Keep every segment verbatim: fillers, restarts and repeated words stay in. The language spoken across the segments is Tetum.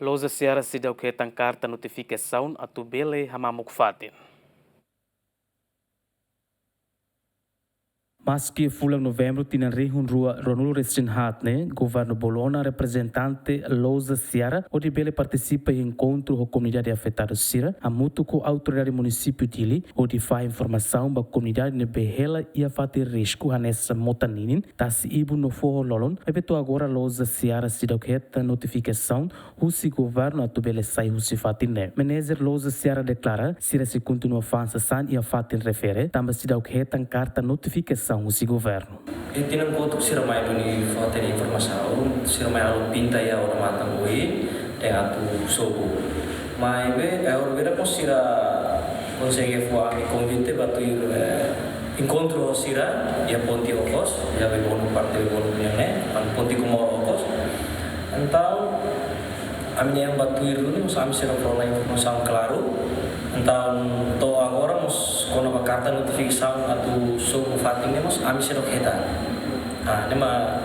Loja Seara seidauk hetan karta notifikasaun atu bele hamamuk fatin. Maski fulan Novembru tinan rihun rua ruanulu resin haat ne'e, governu bolu ona reprezentante Loja Seara hodi bele partisipa iha enkontru ho komunidade afetadu sira, hamutuk ho autoridade munisípiu Dili, hodi fahe informasaun ba komunidade ne'ebé hela iha fatin risku hanesan mota ninin, tasi ibun no foho lolon, maibé to'o agora Loja Seara seidauk hetan notifikasaun husi governu atu bele sai husi fatin ne'e. Manager Loja Seara deklara, sira sei kontinua fa'an sasán iha fatin refere, tanba seidauk hetan karta notifikasaun husi governu. Iha tinan kotuk sira mai duni fó hatene informasaun, sira mai halo pinta iha odamatan oin, dehan atu sobu. Maibé, eh, orbira mós sira konsege fó ami konvite ba tuir, eh, enkontru ho sira iha ponte Okos, iha Bebonuk, parte Bebonuk nian ne'e, ponte Comoro Okos. Entaun, ami-nian ba tuir duni, mós ami seidauk rona informasaun klaru. Entaun, to'o agora mós kona-ba karta notifikasaun atu sobu fatin ne'e mós ami seidauk hetan. Ah, ne'e mak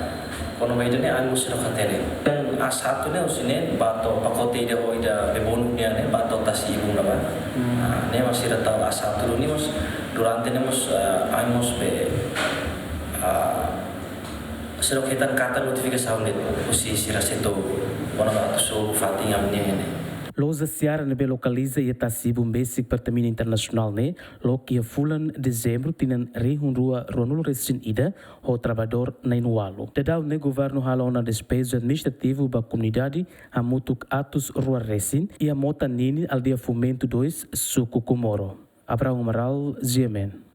kona-ba ida-ne'e ami mós seidauk hatene. Dehan A satu ne'e husi ne'e ba to'o pakote ida ho ida Bebonuk nian ne'e ba to'o tasi ibun ne'ebá. Hmm. Ah, ne'e mak sira tau A satu duni mós durante ne'e mós, ah, ami mós be, ah, seidauk hetan karta notifikasaun de'it husi sira setór kona-ba atu sobu fatin ami-nian ne'e. Loja Seara ne'ebé lokaliza iha tasi ibun besik Pertamina Internasionál ne'e, loke iha fulan Dezembru tinan rihun rua ruanulu resin ida, ho trabadór na'in-ualu. Daudaun ne'e governu halo ona despeju administrativu ba komunidade hamutuk atus rua resin, iha mota ninin aldeia Fomento dois, suku Comoro. Abraão Amaral, G M N.